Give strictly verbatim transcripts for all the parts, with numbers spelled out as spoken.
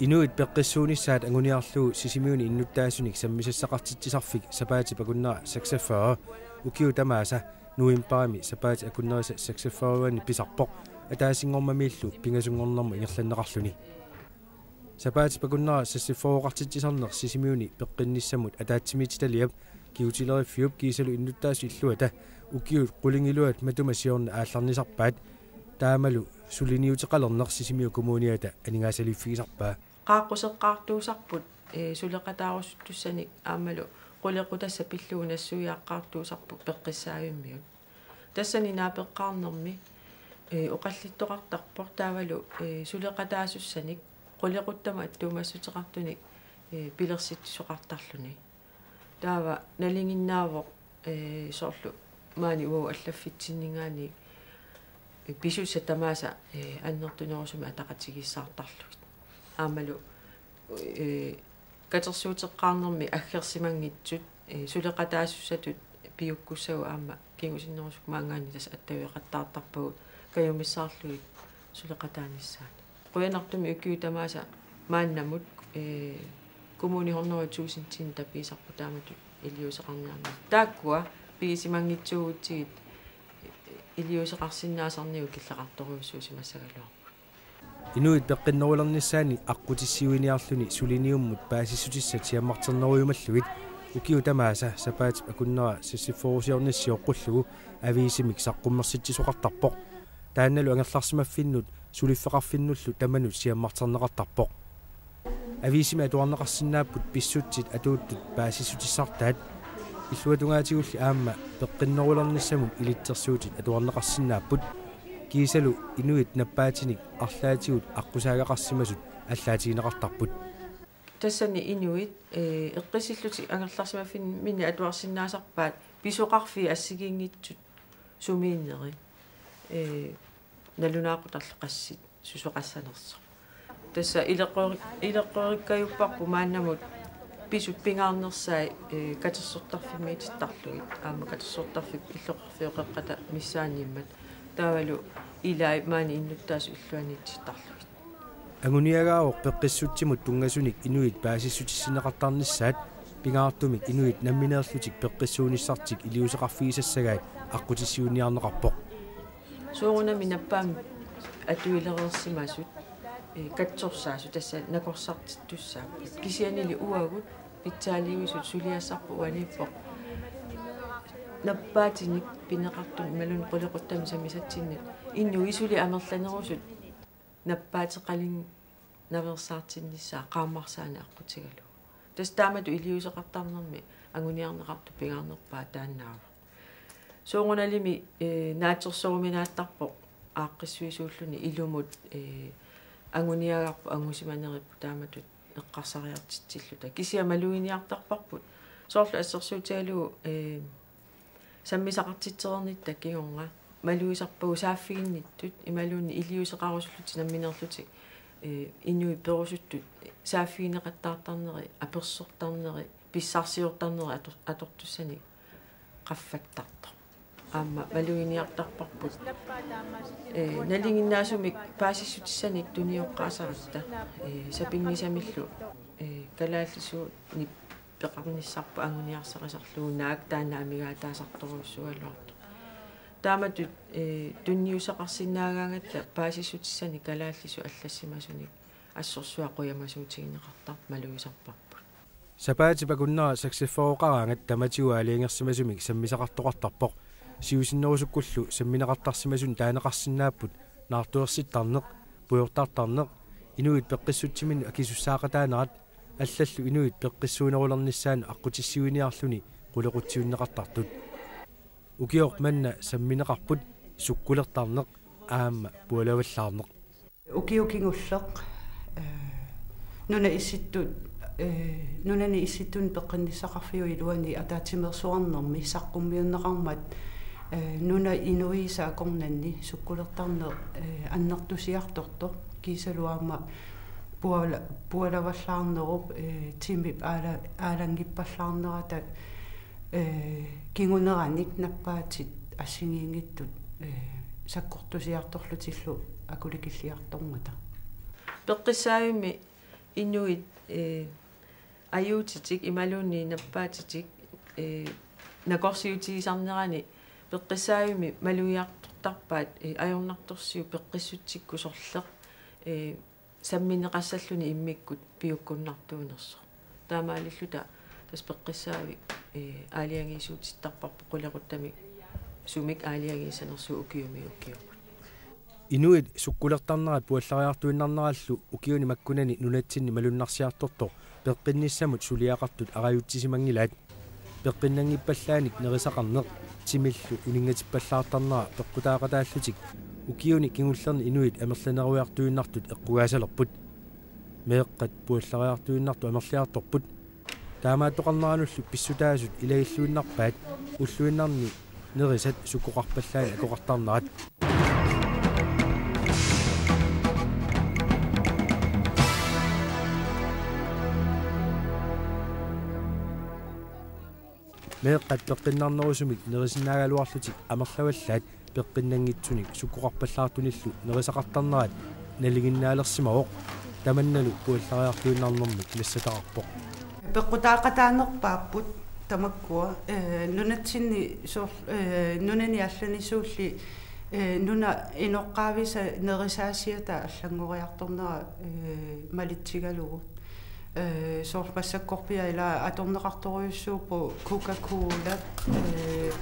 Inuit peqqissuunissaat anguniarlugu Sisimiuni innuttaasunik sammisassaqartitsisarfik sapaatip akunnera seksogfyrre ukiut tamaasa novembarimi sapaatip akunnerisa seksogfyrre pisarpoq, ataasinngormamiillu pingasunngornermut ingerlanneqarluni. Sapaatip akunnera seksogfyrreqartitsisarneq Sisimiuni peqqinnissamut ataatsimiititaliap kigutileriffiup kiisalu innuttaasut illuata ukiut qulingiluat matuma siorna aallarnisarpaat, taamalu suliniuteqalerneq Sisimiut Kommuniata aningaasaliiffigisarpaa. Qaaqquseqqaartuusarput, ee, suleqataarusuttussanik aammalu qulequtassat pillugu nassuiaaqqaartuusarput peqqissaavimmiut. Tassani naapeqqaarnermi, ee, oqallittoqartarpoq taavalu, ee, suleqataasussanik qulequttamut attuumassuteqartunik, ee, pilersitsisoqartarluni. Taava nalinginnaavoq, ee, soorlu maani uagut allaffitsinninngaanniit, ee, pisussat tamaasa, ee, annertunerusumik ataqatigiissaartarlugit. Aammalu, ee, katersuuteqqaarnermi aggersimanngitsut, ee, suleqataasussatut piukkussagut aamma kingusinnerusukkut maanngaanniit tassa attaveqattaartarpagut kajumissaarlugit suleqataanissaannik. Qujanartumik ukiut tamaasa maannamut, ee, kommunit hundrede tusindinik tapiisarput taamatut iliuuseqarniarneq. Taakkua pigisimanngitsuugutsigit iliuuseqarsinnaasarnigut killeqartorujussuusimassagaluarput. Inuit peqqinnerulernissaannik aqqutissiuiniarluni suliniummut paasissutissat siammarternerujumallugit ukiut tamaasa sapaatip akunnera seksogfyrre-siornissi sioqqullugu aviisimik saqqummersitsisoqartarpoq. Taannalu angerlarsimaffinnut suliffeqarfinnullu tamanut siammarterneqartarpoq. Aviisimi atuarneqarsinnaapput pissutsit atuuttut paasissutissartaat, illuatungaatigulli aamma peqqinnerulernissamut ilitsersuutit atuarneqarsinnaapput, kiisalu inuit nappaatinik arlaatigut aqqusaagaqarsimasut allaatigineqartarput. Tassani inuit, ee, eqqissillutik angerlarsimaffinni atuarsinnaasarpaat pisoqarfiit assigiinngitsut sumiinnerit, ee, nalunaaqutarli qassit susoqassanersoq. Tassa ileqqori-, ileqqorikkajupparput maannamut pisut pingaarnersai, ee, katersortarfimmiitittarlugit, aamma katersortarfik illoqarfioqeqqata missaaniimmat, taavalu ilai maani innuttaasut illuaniitittarlugit. Anguniagaavoq peqqissutsimut tunngasunik inuit paasissutissinneqartarnissaat, pingaartumik inuit nammineerlutik peqqissuunissartik iliuuseqarfigisassagaat aqqutissiuiniarneqarpoq. Soorunami nappaammik atuilereersimasut, ee, katsorsaasut tassa nakorsartittussaapput. Kisiannili uagut pitsaaliuisut suliassarput uaniippoq nappaatinik pineqartumik imaluunniit qulequttamik sammisatsinnut. Inuit suli amerlanerusut nappaateqalinnaveersaartinnissaat qaammarsaaneq aqqutigalugu. Tassa taamatut iliuuseqartarnermi anguniarneqartoq pingaarnerpaaq taannaavoq. Soorunalimi, ee, naatsorsoruminaattarpoq aaqqissuisuulluni ilumut, ee, anguniagarput angusimaneripput taamatut eqqarsariartitsilluta. Kisianni maluginiartarparput. Soorlu assersuutigalugu, ee, sammisaqartitsereernitta kingorna malugisarpagut saaffiginnittut imaluunniit iliuuseqarusullutik nammineerlutik, ee, inuit perusuttut saaffigineqattaartarneri, apersortarneri, pissarsiortarneri ator-, atortussanik qaffattartoq. Aamma maluginiartarparput, ee, nalinginnaasumik paasissutissanik tunioqqaasaratta, ee, sapinngisamillu, ee, kalaallisuunik peqarnissarput anguniarsarisarlugu naak taanna amigaataasartorujussuugaluartoq. Taamatut, ee, tunniussaqarsinnaagaangatta paasissutissanik kalaallisut allassimasunik assorsuaq qujamasuutigineqartarput malugisarparput. Sapaatip akunnera seksogfyrreqaraangat tamatigut aalajangersimasumik sammisaqartoqartarpoq. Siusinnerusukkullu sammineqartarsimasunut taaneqarsinnaapput naartuersittarneq, pujortartarneq, inuit peqqissutsiminnut akisussaaqataanerat, allallu inuit peqqissuunerulernissaannut aqqutissiuiniarluni qulequtsiunneqartartut. Ukioq manna sammineqarput sukkulertarneq aamma pualavallaarneq. Ukioq kingulleq, ee, nunap issittut, ee, nunani issittuni peqqinnissaqarfiup iluani ataatsimeersuarnermi saqqummiunneqarmat, ee, nunap inuisa akornanni sukkulertarneq, ee, annertusiartortoq kiisalu aamma puala-, pualavallaarnerup, ee, timip aala-, aalanngippallaarnerata, ee, kinguneranik nappaatit assigiinngitsut, ee, sakkortusiartorlutillu akulikilliartormata. Peqqissaavimmi Inuit, eh, ajuutitik imaluunniit nappaatitik, eh, nakorsiutigisarnerani peqqissaavimmi malugiartortarpaat, eh, ajornartorsiut peqqissutsikkut sorleq, eh, sammineqassalluni immikkut piukkunnartuunersoq. Taamaalilluta tassa peqqissaavik, eh, aalajangiisuutittarparput qulequttamik sumik aalajangiisanersugut ukiumi ukiumut. Inuit sukkulertarnerat puallariartuinnarnerallu ukiuni makkunani nunatsinni malunnarsiartortoq peqqinnissamut suliaqartut arajutsisimanngilaat. Peqqinnanngippallaannik nerisaqarneq timillu uninngatipallaartarnera peqqutaaqataallutik ukiuni kingullerni inuit amerlaneruiartuinnartut eqqugaasalerput. Meeqqat puallariartuinnartut amerliartorput. Taamaattoqarneranullu pissutaasut ilagilluinnarpaat ulluinnarni nerisat sukkoqarpallaannik akoqartarnerat. Meeqqat peqqinnarnerusumik nerisinnaagaluarlutik amerlavallaat peqqinnanngitsunik sukkoqarpallaartunillu nerisaqartarnerat nalinginnaalersimavoq, tamannalu puallariartuinnarnermik nassataqarpoq. Peqqutaaqataanerpaapput tamakkua, eh, nunatsinni soor-, eh, nunani allani suulli, eh, nuna inoqqaavisa nerisaasiata allanngoriartornera, eh, malitsigalugu. Eh, soorlu massakkorpiaq ila atorneqartorujussuupput Coca-Cola, eh,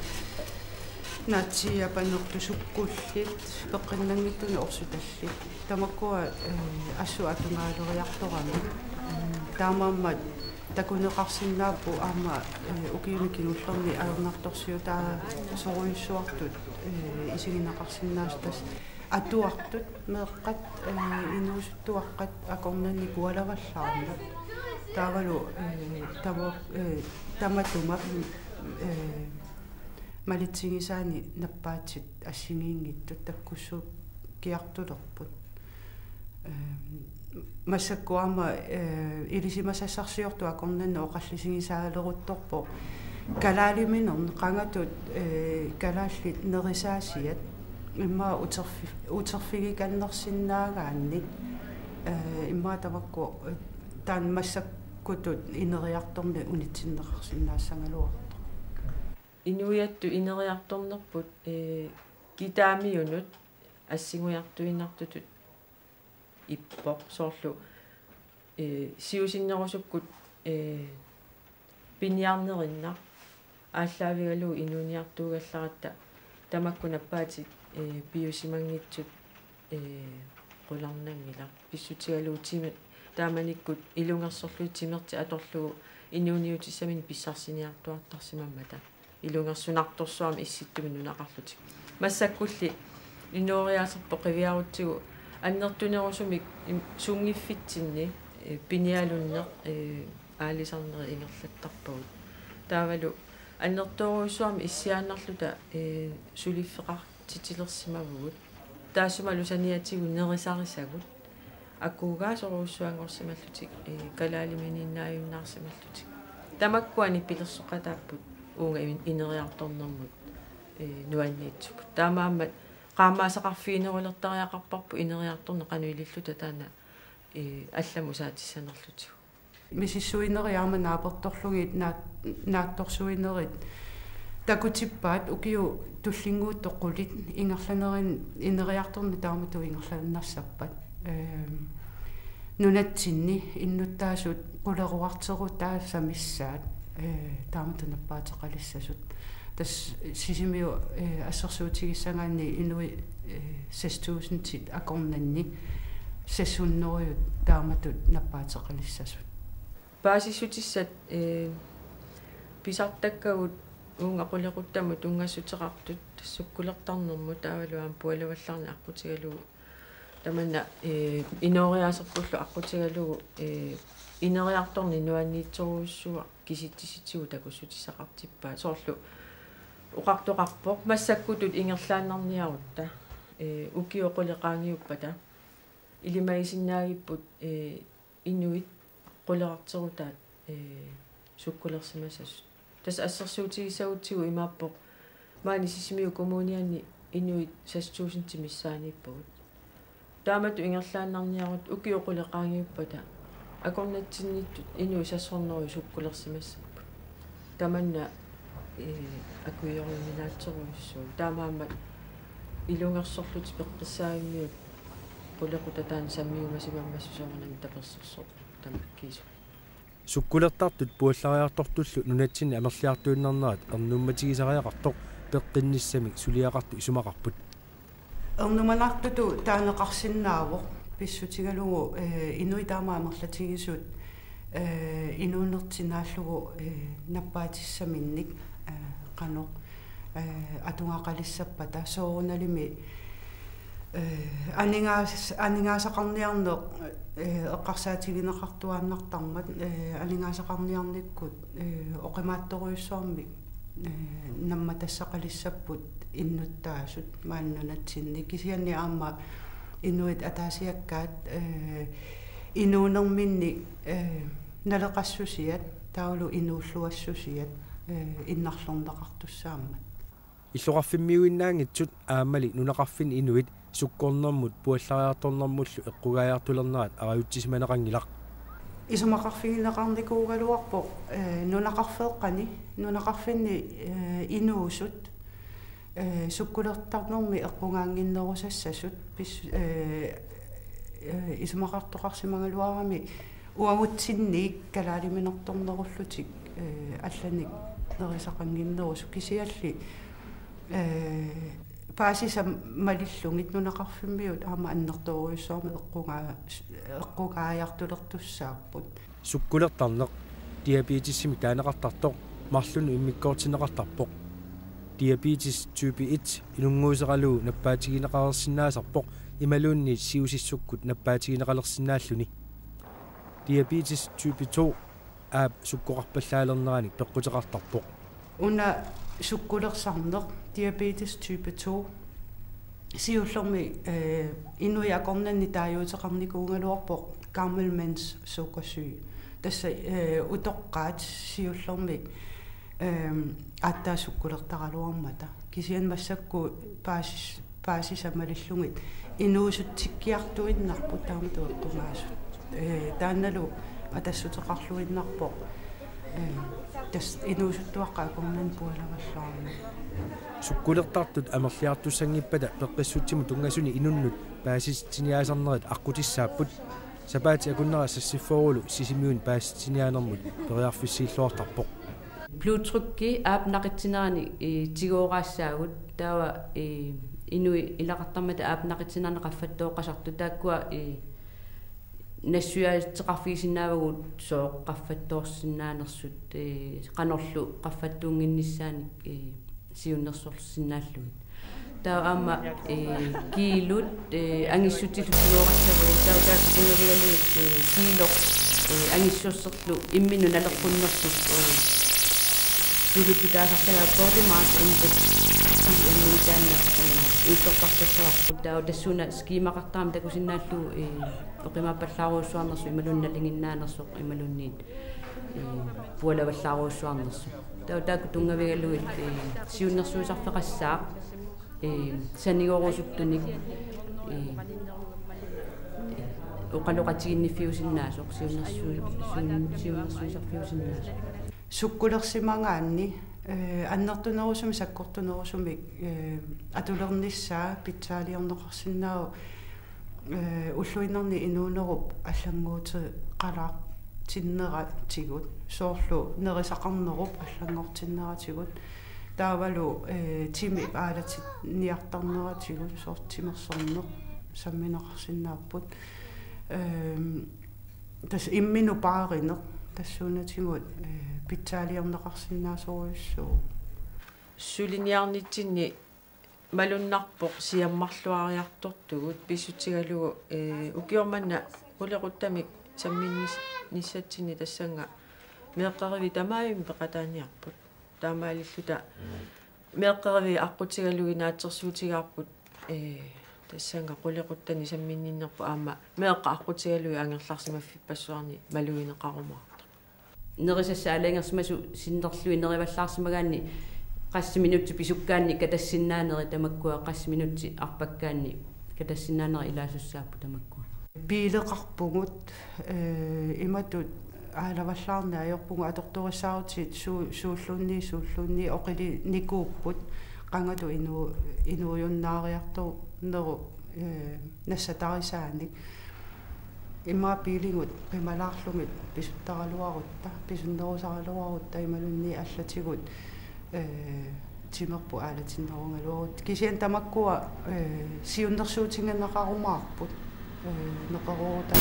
naatsiiapanertut sukkullit, peqqinnanngitsunik orsutallit. Tamakkua, eh, assut atugaaleriartoramik. Eh, taamaammat takuneqarsinnaapput aamma, eh, ukiuni kingullerni ajornartorsiutaasorujussuartut, eh, isigineqarsinnaasut tassa atuartut meeqqat, eh, inuusuttuaqqat akornanni pualavallaarneq. Taavalu, eh, tama-, eh, tamatuma, eh, malitsigisaanik nappaatit assigiinngitsut takkussuukkiartulerput. Eh, massakkut aamma, eh, ilisimasassarsiortut akornanni oqallisigisaaleruttorpoq kalaaliminernik qangatut, eh, kalaallit nerisaasiat immaqa uterfi-, uterfigikannersinnaagaannik, eh, immaqa tamakku, eh, taanna massakkutut ineriartorneq unitsinneqarsinnaassagaluartoq. Inuiattut ineriartornerput, eh, kitaamiunut assingoriartuinnartutut ippoq, soorlu, eh, siusinnerusukkut, eh, piniarnerinnaq aallaavigalugu inuuniartuugallaratta tamakku nappaatit, eh, piusimanngitsut, eh, qularnanngilaq. Pissutigalugu timi-, taamanikkut ilungersorlutik timertik atorlugu inuuniutissaminik pissarsiniartuartarsimammata ilungersunartorsuarmik issittumi nunaqarlutik. Massakkulli inooriaaserput qiviarutsigu annertunerusumik im-, sunngiffitsinni, eh, pinialunneq, eh, aalisarnerit ingerlattarpagut. Taavalu annertoorujussuarmik issiaannarluta, eh, suliffeqartitilersimavugut. Taassumalu saniatigut nerisarisagut. Akuugaasorujussuanngorsimallutik, eh, kalaalimininnaajunnaarsimallutik. Tamakkuani pilersoqataapput uunga in-, ineriartornermut, eh, nuanniitsumut. Taamaammat qaammaasaqarfiginerulertariaqarparput ineriartorneq qanoq ililluta taanna, eh, allamut saatissanerlutigu. Misissuinerit aamma naapertorlugit naat-, naatsorsuinerit takutippaat ukiut tullinnguuttut qulit ingerlaneranni ineriartorneq taamatut ingerlannassappat. Ehm, nunatsinni innuttaasut quleruarterutaasamissaat, eh, taamatut nappaateqalissasut. Tassa Sisimiut, eh, assersuutigissagaanni inuit, eh, seks tusindit akornanni seks hundrede taamatut nappaateqalissasut. Paasissutissat, eh, pisartakkagut uunga qulequttamut tunngassuteqartut sukkulertarnermut taavalu aamma pualavallaarneq aqqutigalugu. Tamanna, eh, inooriaaserpullu aqqutigalugu, eh, ineriartorneq nuanniitsorujussuaq kisitsisitigut takussutissaqartippaat. Soorlu oqartoqarpoq massakkutut ingerlaannarniarutta, eh, ukiut qulit qaangiuppata ilimagisinnaagipput, eh, inuit quleqarterutaat, eh, sukkulersimasasut. Tassa assersuutigissagutsigu imaappoq maani Sisimiut Kommuniani inuit seks tusindit missaaniippagut. Taamatut ingerlaannarniarutta ukiut qulit qaangiuppata Akornatsinniittut inuit sassorneruit sukkulersimassapput. Tamanna, ee, akueriuminaatsorujussuuvoq. Taamaammat ilungersorlutik peqqissaavimmiut qulequtaq taanna sammiumasimammassuk soorunami tapersersoq tamakkiisoq. Sukkulertartut puallariartortullu nunatsinni amerliartuinnarnerat ernummatigisariaqartoq peqqinnissamik suliaqartut isumaqarput. Ernumanartutut taaneqarsinnaavoq pissutigalugu, ee, inuit taama amerlatigisut, ee, inuunertik naallugu, ee, nappaatissaminnik, ee, qanoq, ee, atugaqalissappata soorunalimi, ee, aningaas-, aningaasaqarniarneq, ee, eqqarsaatigineqartuaannartarmat, ee, aningaasaqarniarnikkut, ee, oqimaatsorujussuarmik, ee, nammatassaqalissapput innuttaasut maani nunatsinni, kisianni aamma inuit ataasiakkaat, ee, inuunerminni, ee, naleqassusiat taavalu inuulluassusiat, ee, innarlerneqartussaammat. Illoqarfimmiuinnaanngitsut aammali nunaqarfinni inuit sukkornermut puallariartornermullu eqqugaajartulernerat arajutsisimaneqanngilaq. Isumaqarfigineqarnikuugaluarpoq, ee, nunaqarfeeqqani, nunaqarfinni, ee, inuusut, ee, sukkulertarnermi eqqugaannginnerusassasut pis-, ee, ee, isumaqartoqarsimagaluarami uagutsinniit kalaaliminertornerullutik, ee, allanik nerisaqannginnerusut kisianni, ee, paasisat malillugit nunaqarfimmiut aamma annertoorujussuarmik eqqugaa-, eqqugaajartulertussaapput. Sukkulertarneq diabetesimik taaneqartartoq marlunnik immikkoortinneqartarpoq. Diabetes type et inunnguuseralugu nappaatigineqareersinnaasarpoq imaluunniit siusissukkut nappaatigineqalersinnaalluni. Diabetes type to aap sukkoqarpallaalerneranik peqquteqartarpoq. Una sukkulersarneq, diabetes type to, siullermik, ee, inuit akornanni taaguuteqarnikuugaluarpoq gammelmænds sukkersyge. Tassa, ee, utoqqaat siullermik, em, aatsaat sukkulertaraluarmata. Kisianni massakkut paasis-, paasisat malillugit inuusutsikkiartuinnarput taamatut eqqugaasut. Ee, taannalu atassuteqarluinnarpoq, ee, tassa inuusuttuaqqat akornanni pualavallaarneq. Sukkulertartut amerliartussanngippata peqqissutsimut tunngasunik inunnut paasititsiniaasarnerit aqqutissaapput. Sapaatip akunnera seksogfyrrelu Sisimiuni paasititsiniaanermut periarfissiilluartarpoq. Blodtrykki aap naqitsinerani, ee, tigooraassaagut, taava, ee, inuit ilaqartarmata aap naqitsinerani qaffattooqqasartut taakkua, ee, nassuiaateqarfigisinnaavagut sooq qaffattoorsinnaanersut, ee, qanorlu qaffattuunnginnissaanik, ee, siunnersorsinnaallugit. Taava aamma, ee, kiilut, ee, angissutsillu tigoorassagut, taava taakku tunngavigalugit, ee, kiiloq, ee, angissuserlu imminnut naleqqunnersoq, ee, tuluttut taasartagaat Body Mass Index, B M I taanna, ee, uuttortartassavarput. Taava tassuuna skemaqartarami takusinnaallugu, ee, oqimaappallaarujussuarnersoq imaluunniit nalinginnaanersoq imaluunniit, ee, pualavallaarujussuarnersoq. Taava taakku tunngavigalugit, ee, siunnersuisarfeqassaaq, ee, sanigorusuttunik, ee, ee, oqaloqatigiinniffiusinnaasoq, siunnersu-, siun-, siunnersuisarfiusinnaasoq. Sukkulersimagaanni, ee, annertunerusumik sakkortunerusumik, ee, atulernissaa pitsaaliorneqarsinnaavoq, ee, ulluinnarni inuunerup allanngorteqalaartinneratigut, soorlu nerisaqarnerup allanngortinneratigut, taavalu, ee, timip aalatinniartarneratigut, soorlu timersorneq sammineqarsinnaapput. Em, tassa imminut paarineq tassuunatigut, ee, pitsaaliorneqarsinnaasorujussuuvoq. Suliniarnitsinni malunnarpoq siammarluariartortugut pissutigalugu, ee, ukioq manna qulequttamik samminnis-, nissatsinni tassannga meeqqerivit tamarmik peqataaniarput. Taamaalilluta meeqqerivit aqqutigalugit naatsorsuutigaarput, ee, tassannga qulequttani samminninnerput aamma meeqqat aqqutigalugit angerlarsimaffippassuarnik malugineqarumaartoq. Nerisassat aalajangersimasut sinnerlugit nerivallaarsimagaanni qassit minutsit pisukkaanni katassinnaanerit tamakkua, qassit minutsit arpakkaanni katassinnaanerit ilaasussaapput tamakkua. Biileqarpugut, eh, imatut aalavallaarneq ajorpugut atortorissaarutit suu-, suulluunniit, suulluunniit oqilinikuupput, qangatut inu-, inuujunnaariartornerup, eh, nassatarisaanik. Immaqa biiligut qimalaarlugit pisuttaraluarutta, pisunnerusaraluarutta imaluunniit allatigut, eh, timerput aalatinnerugaluarutta. Kisianni tamakkua, eh, siunnersuutigineqarumaarput, eh, neqeroorutta.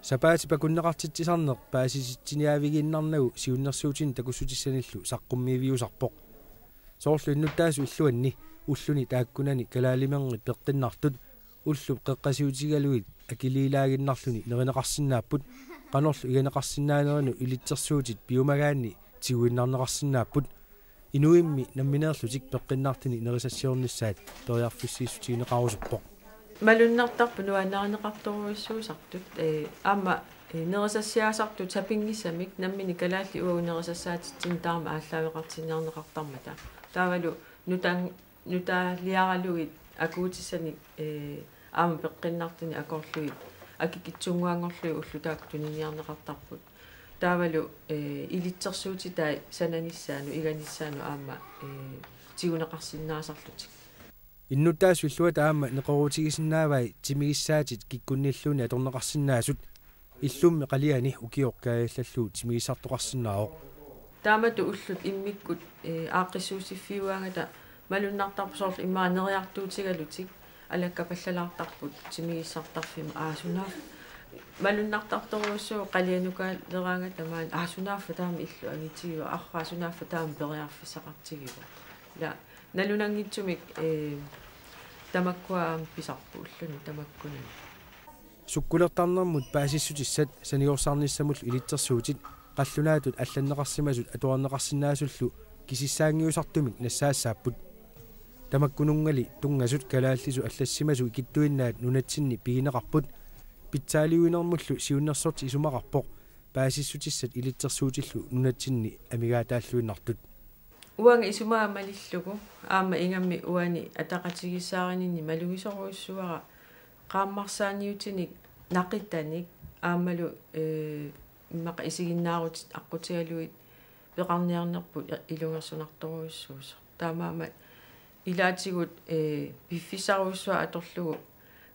Sapaatip akunneqartitsisarneq paasisitsiniaavigiinnarnagu siunnersuutinik takussutissanillu saqqummiiviusarpoq. Soorlu innuttaasut illuanni ulluni taakkunani kalaalimerngit peqqinnartut ullup qeqqasiutigalugit akiliilaaginnarluni nerineqarsinnaapput, qanorlu iganeqarsinnaanerannut ilitsersuutit piumagaanni tiguinnarneqarsinnaapput. Inuimmi nammineerlutik peqqinnartuni nerisassiornissaat periarfissiissutigineqarusupput. Malunnartarpoq nuannarineqartorujussuusartut, eh, aamma, eh, nerisassiaasartut sapinngisamik nammineq kalaallit uagut nerisassaatitsineq taama aallaaveqartinniarneqartarmata. Taavalu nutan-, nutaaliaralugit akuutissanik, eh, aamma peqqinnartunik akorlugit akikitsunnguanngorlugit ullut taakku tuniniarneqartarput. Taavalu, eh, ilitsersuutitai sananissaannut, iganissaannut aamma, eh, tiguneqarsinnaasarlutik. Innuttaasut illuata aamma neqeroorutigisinnaavai timigissaatit kikkunnilluunniit atorneqarsinnaasut. Illummi qaliani ukioq kaajallallugu timigissartoqarsinnaavoq. Taamatut ullut immikkut, eh, aaqqissuussiffiugaangata malunnartarpoq soorlu immaqa neriartuutigalutik alakkapallalaartarput timigissartarfimmut, aa sunaaffa. Malunnartartorujussuuvoq qalianukaaleraangata maani, aa sunaaffa taama illu angitigivoq, arraa sunaaffa taama periarfissaqartigivoq. Ila nalunanngitsumik, eh, tamakkua aamma pisarput ulluni tamakkunani. Sukkulertarnermut paasissutissat saniorsaarnissamullu ilitsersuutit qallunaatut allanneqarsimasut atuarneqarsinnaasullu kisissaanngiusartumik nassaassaapput. Tamakkununngali tunngasut kalaallisut allassimasut ikittuinnaat nunatsinni pigineqarput. Pitsaaliuinermullu siunnersortit isumaqarpoq paasissutissat ilitsersuutillu nunatsinni amigaataalluinnartut. Uanga isumaga malillugu aamma ingammik uani ataqatigiissaarininni malugisorujussuara qaammarsaaniutinik naqitanik aammalu, eh, immaqa isiginnaarutit aqqutigalugit peqarniarnerput ilungersunartorujussuusoq. Taamaammat ilaatigut, eh, piffissarujussuaq atorlugu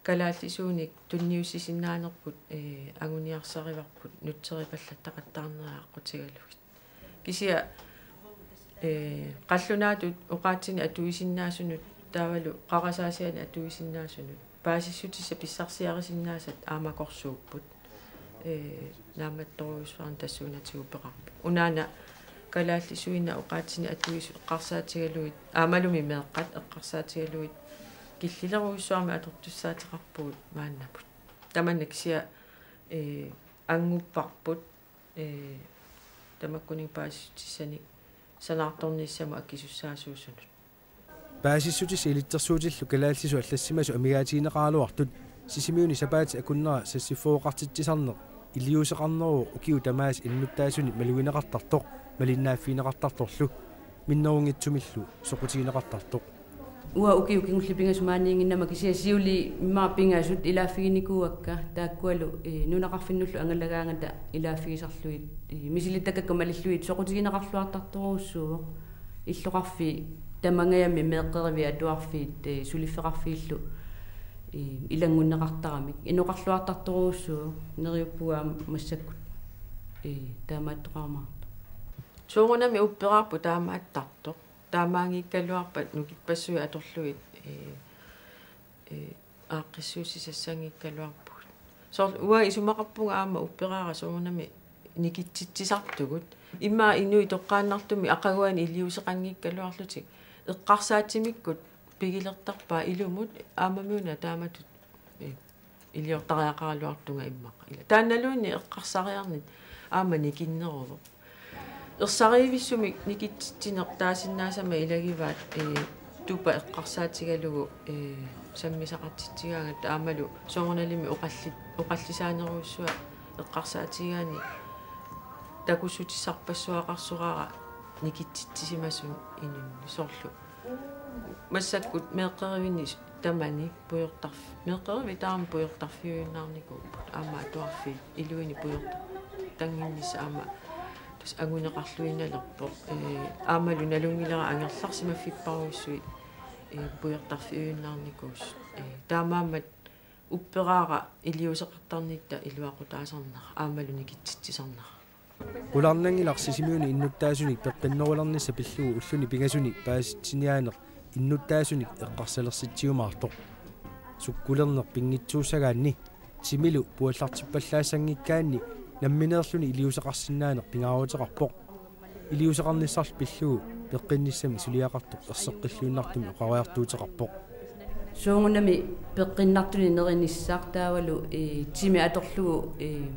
kalaallisuunik tunniussisinnaanerput, eh, anguniarsarivarput nutseripallattaqattaarnerat aqqutigalugit. Kisianni, eh, qallunaatut oqaatsinik atuisinnaasunut taavalu qarasaasianik atuisinnaasunut paasissutissat pissarsiarisinnaasat aamma akorsuupput. Eh, naammattorujussuarnik tassuunatigut peqarpoq. Unaana kalaallisuinnaq oqaatsinik atuisut eqqarsaatigalugit, aammalumi meeqqat eqqarsaatigalugit killilerujussuarmik atortussaateqarpugut maannamut. Tamanna kisianni, eh, anngupparput, eh, tamakkuninnga paasissutissanik sanaartornissamut akisussaasuusunut. Paasissutissat ilitsersuutillu kalaallisut allassimasut amigaatigineqaraluartut Sisimiuni sapaatip akunnera sassiffeqartitsisarneq iliuuseqarneruvoq ukiut tamaasa innuttaasunik malugineqartartoq malinnaaffigineqartartorlu minnerunngitsumillu soqutigineqartartoq. Uanga ukiut kingulliit pingasut maaniinnginnama kisianni siuliit immaqa pingasut ilaaffiginikuuakka taakkualu, eh, nunaqarfinnullu angalagaangata ilaaffigisarlugit, eh, misilittakkakka malillugit soqutigineqarluartartorujussuuvoq. Illoqarfiit tamangajammi meeqqeriviit atuarfiit, eh, suliffeqarfiillu, eh, ilanngunneqartaramik. Inoqarluartartorujussuuvoq, neriuppunga aamma massakkut, eh, taamaattoqarumaartoq. Soorunami upperaarput taamaattartoq. Taamaanngikkaluarpat nukippassuit atorlugit, eh, eh, aaqqissuussisassanngikkaluarpugut. Soorlu uanga isumaqarpunga aamma upperaara soorunami nikitsitsisartugut. Immaqa inuit toqqaannartumik aqaguani iliuuseqanngikkaluarlutik eqqarsaatsimikkut pigilertarpaat ilumut aammami una taamatut, eh, iliortariaqaraluartunga immaqa. Ila taannaluunniit eqqarsariarneq aamma nikinneruvoq. Ersarivissumik nikitsitsineq taasinnaasama ilagivaat, eh, tupa eqqarsaatigalugu, eh, sammisaqartitsigaangatta aammalu soorunalimi oqalli-, oqallisaanerujussuaq Eqqarsaatigigaanni takussutissarpassuaqarsoraara nikitsitsisimasumik inunnik soorlu. Massakkut meeqqerivinni tamani pujortarf-, meeqqerivit taama pujortarfiujunnaarnikuupput, aamma atuarfiit iluini pujortannginnissaq aamma tassa anguneqarluinnalerpoq. Ee, aammalu nalunngilara angerlarsimaffipparujussuit, ee, pujortarfiujunnaarnikuusut. Ee, taamaammat upperaara iliuuseqartarnitta iluaqutaasarnera aammalu nikitsitsisarnera. Qularnanngilaq Sisimiuni innuttaasunik peqqinnerulernissaq pillugu ulluni pingasuni paasitsiniaaneq innuttaasunik eqqarsalersitsiumaartoq. Sukkulerneq pinngitsuussagaanni timilu puallartippallaassanngikkaanni nammineerluni iliuuseqarsinnaaneq pingaaruteqarpoq. Iliuuseqarnissarlu pillugu peqqinnissami suliaqartoq erseqqilluinnartumik oqariartuuteqarpoq. Soorunami peqqinnartunik nerinissaq taavalu, ee, timi atorlugu, ee,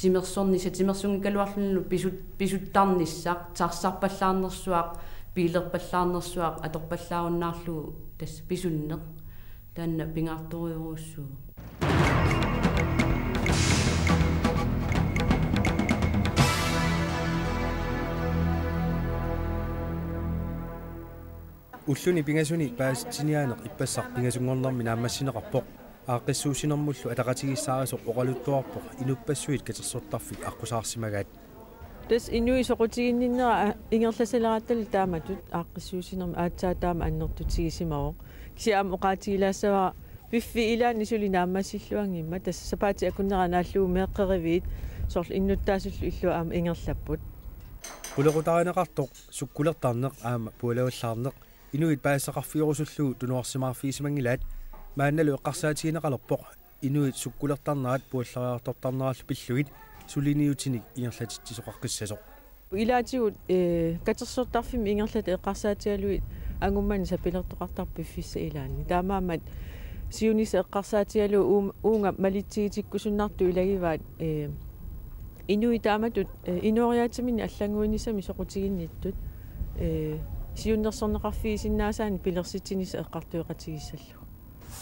timersornissaq, timersunngikkaluarlunilu pisut-, pisuttarnissaq, taxarpallaarnersuaq, biilerpallaarnersuaq atorpallaarunnaarlugu tassa pisunneq. Taanna pingaartorujorujussuuvoq. Ulluni pingasuni paasitsiniaaneq ippassaq pingasunngornermi naammassineqarpoq. Aaqqissuussinermullu ataqatigiissaarisoq oqaluttuarpoq inuppassuit katersortarfik aqqusaarsimagaat. Tassa inuit soqutiginninnera, a, ingerlasaleraatali taamatut aaqqissuussinermi aatsaat taama annertutigisimavoq. Kisianni aamma oqaatigilaassavara piffissap ilaani suli naammassilluanngimmat, tassa sapaatit akunnerat naallugu meeqqeriviit soorlu innuttaasullu illuat aamma ingerlapput. Qulequtarineqartoq sukkulertarneq aamma pualavallaarneq inuit paasisaqarfigerusullugu tunuarsimaarfigisimanngilaat. Maannalu eqqarsaatigineqalerpoq inuit sukkulertarnerat puallariartortarnerallu pillugit suliniutinik ingerlatitsisoqaqqissasoq. Ilaatigut, ee, katersortarfimmi ingerlatat eqqarsaatigalugit angummani sapilertoqartarpoq piffissap ilaani. Taamaammat siunissaq eqqarsaatigalugu uum-, uunga malitsigitikkusunnartut ilagivaat, ee, inuit taamatut, ee, inooriaatsiminnik allannguinissamik soqutiginnittut, ee, siunnersorneqarfigisinnaasaannik pilersitsinissaq eqqartueqatigiissallugu.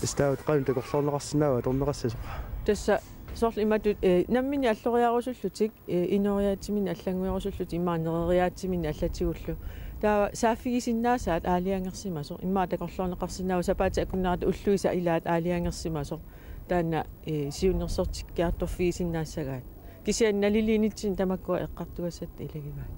Tassa taava qanoq takorloorneqarsinnaava atorneqassasoq? Tassa soorlu imatut, ee, namminneq alloriarusullutik, ee, inooriaatsiminnik allannguerusullutik immaqa nereriaatsiminnik allatigullu. Taava saaffigisinnaasat aalajangersimasoq, immaqa takorloorneqarsinnaavoq sapaatit akunnerata ulluisa ilaat aalajangersimasoq. Taanna, ee, siunnersortikkiartorfigisinnaassagaat. Kisianni naliliinitsinni tamakkua eqqartugassatta ilagivaat.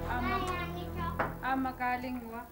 Aamma, aamma kaalinngua.